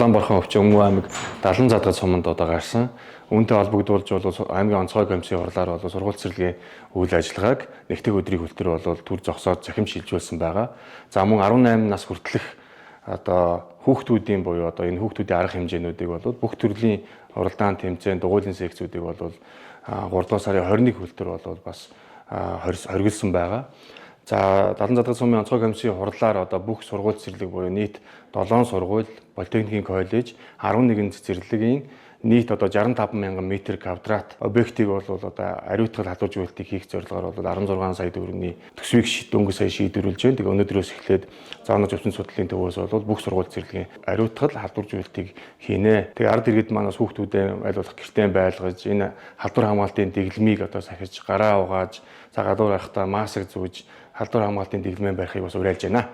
Улаанбархан өвчин Өмнө аймаг 70 задгад суманд одоо гарсан. Үүнтэй холбогдуулж бол аймгийн онцгой комиссийн хурлаар бол сургууль цэцэрлэгийн үйл ажиллагааг нэгтгэх өдрийг хүртэл бол түр зогсоод цахим шилжүүлсэн байгаа. За мөн 18 нас хүртэлх одоо хүүхдүүдийн буюу одоо энэ хүүхдүүдийн арга хэмжээнүүдийг бол бүх төрлийн уралдаан тэмцээн, дугуйлын секцүүдийг бол 3 дугаар сарын 21 хүртэл бол бас хоригдсон байгаа. За 70 задгад сумын онцгой комиссийн хурлаар одоо бүх сургууль цэцэрлэг буюу нийт 7 сургууль, политехникийн коллеж, 11 цэцэрлэгийн нийт одоо 65 мянган метр квадрат объектыг бол одоо ариутгал халууржуулалтыг хийх зорилгоор бол 16 сая төгрөгийн төсвийг дөнгөж сая шийдвэрлэж байна. Тэгээ өнөөдрөөс эхлээд зоонож өвчин судлалын төвөөс бол бүх сургууль цэцэрлэгийн ариутгал халууржуулалтыг хийнэ. Тэгээ ард иргэд маань бас хүүхдүүдээ аль болох гэртээ байлгаж, энэ халдвар хамгаалтын дэглэмийг одоо сахиж, гараа угааж, за гадуур гарахдаа маск зүүж, халдвар хамгаалтын дэглэмээ барихыг бас уриалж байна.